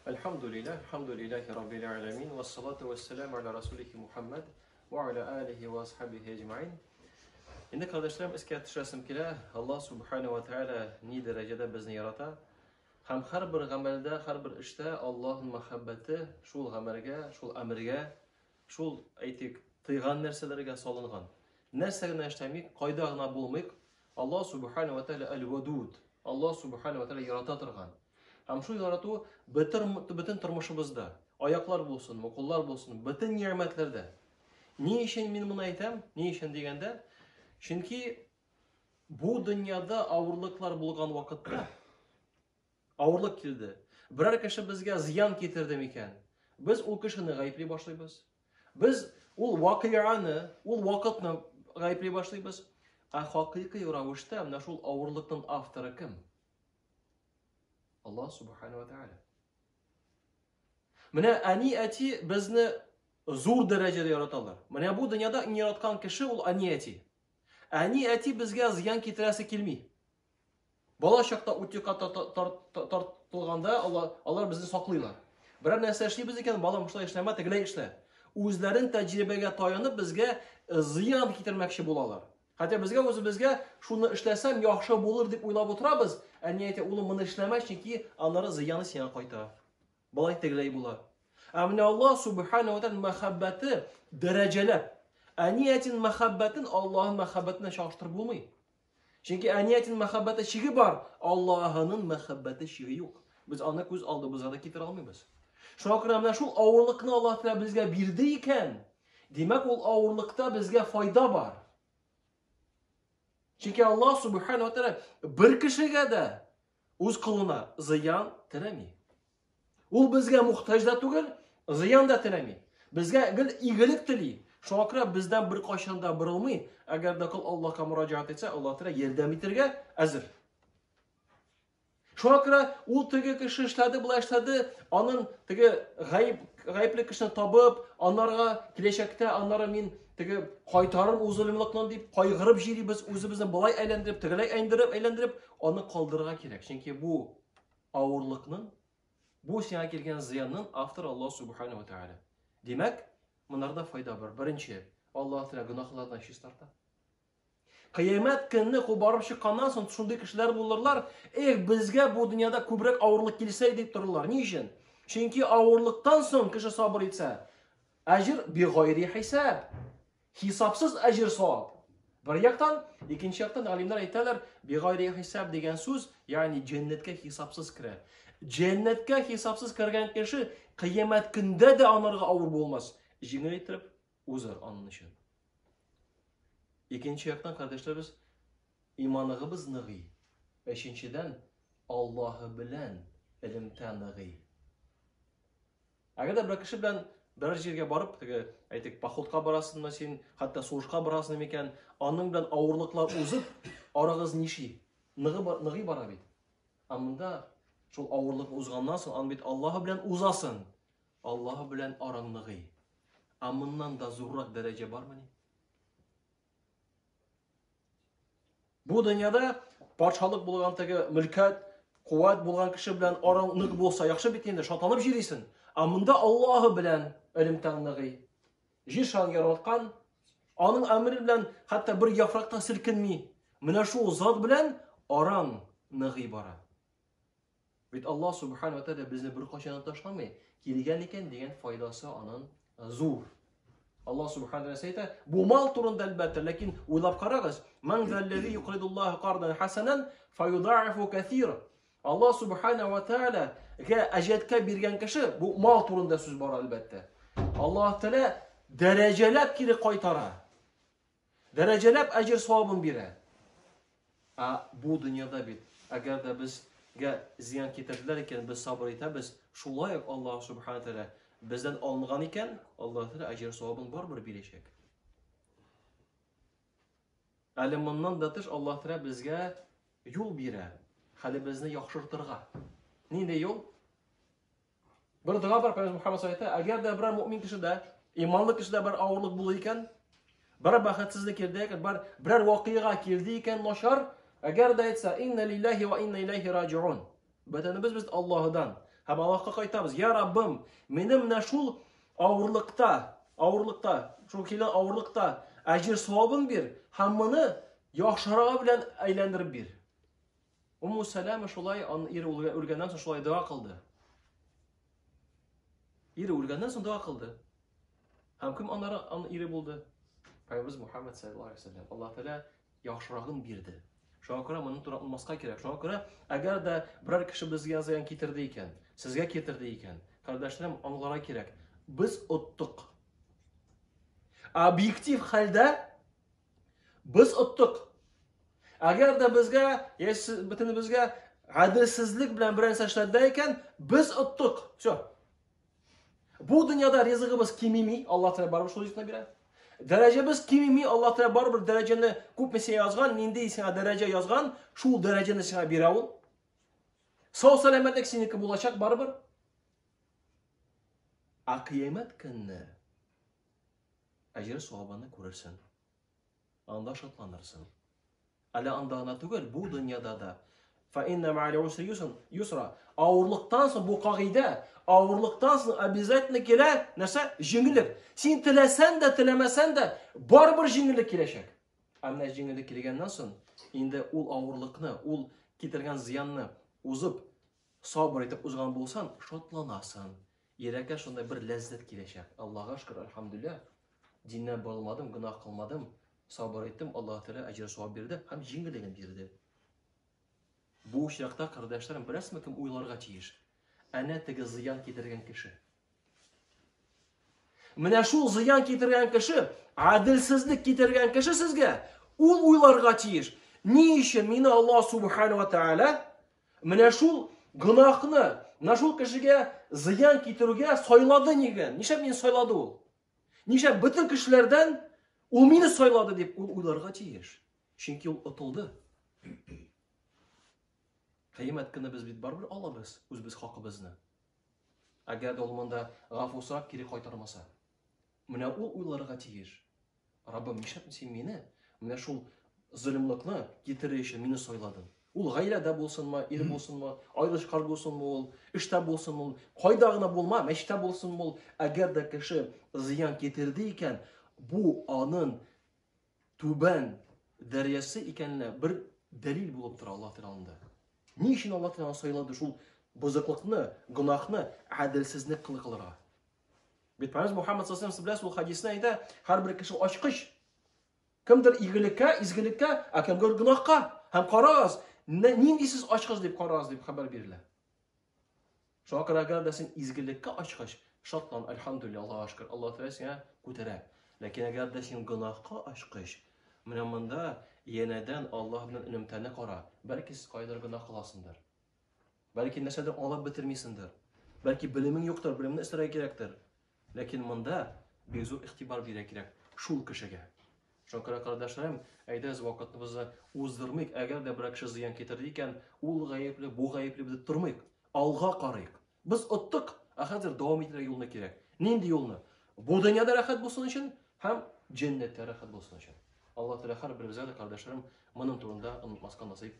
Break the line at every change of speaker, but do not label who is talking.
Әлхәмдүлилләһ, әлхәмдүлилләһи раббил аләмин, вассалату вассаламу аля расулихи Мухаммад ва аля алихи ва асхабихи әҗмәин. Инде кардәшләрем, искә төшерәсем килә, Аллаһ субхана ва тааля ни дәрәҗәдә безне ярата. Һәм һәрбер гамәлдә, һәрбер эштә Аллаһның мәхәббәте шул гамәлгә, шул әмергә, шул, әйтик, тыйган нәрсәләргә салынган. Нәрсә генә эшләмик, кайда гына булмыйк, Аллаһ субхана ва тааля әл-Вадуд, Аллаһ субхана ва тааля ярата торган. Һәм шул ярату бөтен, бөтен тормышыбызда, аяклар булсын, куллар булсын, бөтен нигъмәтләрдә. Ни өчен мин моны әйтәм? Ни өчен дигәндә, чөнки бу дөньяда авырлыклар булган вакытта авырлык килде. Берәр кеше безгә зыян китерде микән? Без ул кешене гаепли башлыйбыз. Без ул вакыйганы, ул вакытны гаепли башлыйбыз. Ә хакыйкый рәвештә менә шул авырлыкның авторы кем? Аллаһ субхану ва тааля. Менә әни әти безне зур дәрәҗәдә яраталар. Менә бу дөньяда иң яраткан кеше ул әни әти. Әни әти безгә зыян китерәсе килми. Бала чакта утюгка тартылганда алар безне саклыйлар. Берәр нәрсә эшлибез икән, балам шулай эшләмә, тегеләй эшлә. Үзләрен тәҗрибәгә таянып безгә зыян китермәкче булалар. Хәтта безгә үзебезгә шуны эшләсәм яхшы булыр дип уйлап утырабыз, әни әйтә, улым моны эшләмә, чөнки аннары зыяны сиңа кайта. Болай тегеләй була. Ә менә Аллаһ субхана ва тааля мәхәббәте дәрәҗәләп. Әни әтин мәхәббәтен Аллаһның мәхәббәтенә чагыштырып булмый. Чөнки әниятин мәхәббәте чиге бар, Аллаһының мәхәббәте чиге юк. Без аны күз алдыбызга да китерә алмыйбыз. Шуңа күрә менә шул авырлыкны Аллаһ Тәгалә безгә бирде икән, димәк, ул авырлыкта безгә файда бар. Чөнки Аллаһ субхана ва тәгалә бер кешегә дә үз колына зыян теләми. Ул безгә мохтаҗ да түгел, зыян да теләми. Безгә гел игелек тели. Шуңа күрә бездән беркайчан да борылмый. Әгәр дә кол Аллаһка мөрәҗәгать итсә, Аллаһ Тәгалә ярдәм итәргә әзер. Шуңа күрә ул теге кеше эшләде, болай эшләде, аның теге гаеп, гаепле кешене табып, анарга киләчәктә аннары мин теге кайтарыр ул золымлыкны дип кайгырып җирибез, үзебезне болай әйләндереп, тегеләй әйләндереп, әйләндереп, аны калдырырга кирәк. Чөнки бу авырлыкның, бу сиңа килгән зыянның авторы Аллаһ Субхану ва Тааля. Димәк, монарда файда бар. Беренче, Аллаһ Тәгалә гөнаһлардан чистарта. Кыямәт көнне кубарып чыкканнан соң шундый кешеләр булырлар, эх, безгә бу дөньяда күбрәк авырлык килсә дип торырлар. Ни өчен? Чөнки авырлыктан соң кеше сабыр итсә, әҗер бигайри хисаб. Хисапсыз әҗер савап. Бер яктан, икенче яктан галимнәр әйтәләр, бигайри хисап дигән сүз, ягъни җәннәткә хисапсыз керә. Җәннәткә хисапсыз кергән кеше кыямәт көндә дә анарга авыр булмас, җиңел итеп узар аның өчен. Икенче яктан, кардәшләребез, иманыгыбыз ныгый. Өченчедән, Аллаһы белән элемтә ныгый. Әгәр дә бер кеше белән берәр җиргә барып, теге, әйтик, походка барасыңмы син, хәтта сугышка барасың микән, аның белән авырлыклар узып, арагыз ниши? Ныгы, ныгый бара бит. Ә монда шул авырлык узганнан соң, аны бит Аллаһы белән узасың. Аллаһы белән араң ныгый. Ә моннан да зуррак дәрәҗә бармыни? Бу дөньяда патшалык булган теге мөлкәт, куәт булган кеше белән араң нык булса, яхшы бит инде, шатланып җөрисең. Ә монда Аллаһы белән элемтәң ныгый. Җир шарын яраткан, аның әмере белән хәтта бер яфрак та селкенми. Менә шул зат белән араң ныгый бара. Бит Аллаһ субхана ва тааля безне беркайчан да ташламый. Килгән икән дигән файдасы анын зур. Аллаһ субхана ва әйтә, бу мал турында әлбәттә, ләкин уйлап карагыз, ман заллази юкридуллаһа кардан хасанан фаюдаифу кәсира. Аллаһ субхана ва тааля гә әҗәткә биргән кеше, бу мал турында сүз бара әлбәттә. Аллаһ Тәгалә дәрәҗәләп кире кайтара. Дәрәҗәләп әҗер савабын бирә. Ә бу дөньяда бит, әгәр дә безгә зыян китерделәр икән, без сабыр итәбез, шулай ук Аллаһ субхана тәгалә бездән алынган икән, Аллаһ тәгалә әҗер савабын барыбер бирәчәк. Әле моннан да тыш Аллаһ тәгалә безгә юл бирә, хәлебезне яхшыртырга. Нинди юл? Бер дога бар, Пәйгамбер Мухаммад әйтә, әгәр дә берәр мөмин кешедә, иманлы кешедә бер авырлык булды икән, бер бәхетсезлек килде икән, бер берәр вакыйга килде икән начар, әгәр дә әйтсә, инна лиллаһи ва инна иләйһи раҗиун. Бөтенебез без Аллаһыдан. Һәм Аллаһка кайтабыз. Я Раббым, мине менә шул авырлыкта, авырлыкта, шул килгән авырлыкта әҗер савабын бир һәм моны яхшырагы белән әйләндереп бир. Умму Сәләмә шулай аның ире үлгәннән соң шулай дога кылды. Ире үлгәннән соң дога кылды. Һәм кем аннары аның ире булды? Пәйгамбәребез Мухаммад саллаллаһу алейһи вәсәлләм. Аллаһ Тәгалә яхшырагын бирде. Шуңа күрә моны туры онытмаска кирәк. Шуңа күрә, әгәр дә берәр кеше безгә зыян китерде икән, сезгә китерде икән, кардәшләрем, аңларга кирәк. Без оттык. Объектив хәлдә без оттык. Әгәр дә безгә, яисә бөтенебезгә гаделсезлек белән берәр нәрсә эшләде икән, без оттык. Все. Бу дөньяда ризыгыбыз кимеми, Аллаһ Тәгалә барыбер шул ризыкны бирә. Дәрәҗәбез кимеми, Аллаһ Тәгалә барыбер дәрәҗәне күпме сиңа язган, нинди сиңа дәрәҗә язган, шул дәрәҗәне сиңа бирә ул. Сау сәламәтлек синеке булачак барыбер. Ә кыямәт көнне әҗер савабını күрерсең. Анда шатланырсың. Әле анда гына түгел, бу дөньяда да. Фа инна ма'ал усри юсра. Авырлыктан соң бу кагыйдә, авырлыктан соң обязательно килә нәрсә? Җиңеллек. Син теләсәң дә, теләмәсәң дә, барыбер җиңеллек киләчәк. Ә менә җиңеллек килгәннән соң, инде ул авырлыкны, ул китергән зыянны узып, сабыр итеп узган булсаң, шатланасың. Йөрәккә шундай бер ләззәт киләчәк. Аллаһка шөкер, әлхәмдүлилләһ. Диннән борылмадым, гөнаһ кылмадым, сабыр иттем, Аллаһ Тәгалә әҗер-савап бирде һәм җиңеллеген бирде. Бу очракта, кардәшләрем, беләсезме, кем уйларга тиеш? Әнә теге зыян китергән кеше. Менә шул зыян китергән кеше, гаделсезлек китергән кеше сезгә, ул уйларга тиеш. Ни өчен мине Аллаһ Субхану ва Тааля менә шул гөнаһны, менә шул кешегә зыян китерүгә сайлады нигә? Нишләп мине сайлады ул? Нишләп бөтен кешеләрдән ул мине сайлады дип ул уйларга тиеш. Чөнки ул отылды. Кыямәт көне без бит барыбер алабыз үзебез хакыбызны. Әгәр дә ул монда гафу сорап кире кайтармаса. Менә ул уйларга тиеш. Раббым, нишләп син мине менә шул золымлыкны китерер өчен мине сайладың? Ул гаиләдә булсынмы, ир булсынмы, аерылышкан булсынмы ул, эштә булсынмы ул, кайда гына булма, мәчеттә булсынмы ул, әгәр дә кеше зыян китерде икән, бу аның түбән дәрәҗәсе икәненә бер дәлил булып тора Аллаһ Тәгалә алдында. Ни өчен Аллаһ Тәгалә сайлады шул бозыклыкны, гөнаһны, гаделсезлек кылырга? Бит Пәйгамбәребез Мухаммад саллаллаху алейһи ва сәлләм хәдисендә әйтә, һәрбер кеше ачкыч. Кемдер игелеккә, изгелеккә, ә кемдер гөнаһка. Һәм карагыз, нинди сез ачкыч дип карагыз дип хәбәр бирелә. Шуңа күрә әгәр дә син изгелеккә ачкыч, шатлан, әлхәмдүлилләһ, Аллаһка шөкер, Аллаһ Тәгалә сиңа күтәрә. Ләкин әгәр дә син гөнаһка ачкыч, менә монда янәдән Аллаһ белән элемтәне кара. Бәлки сез кайдыр гөнаһ кыласыңдыр. Бәлки нәрсәдер аңлап бетермисеңдер. Бәлки белемең юктыр, белемне өстерергә кирәктер. Ләкин монда бик зур игътибар бирергә кирәк шул кешегә. Шуңа күрә, кардәшләрем, әйдәгез вакытыбызны уздырмыйк. Әгәр дә берәр кеше зыян китерде икән, ул гаепле, бу гаепле дип тормыйк. Алга карыйк. Без оттык, ә хәзер дәвам итәргә юлны кирәк. Нинди юлны? Бу дөньяда рәхәт булсын өчен һәм җәннәттә рәхәт булсын өчен. Аллаһ Тәгалә һәрберебезгә дә, кардәшләрем, моның турында онытмаска насыйп.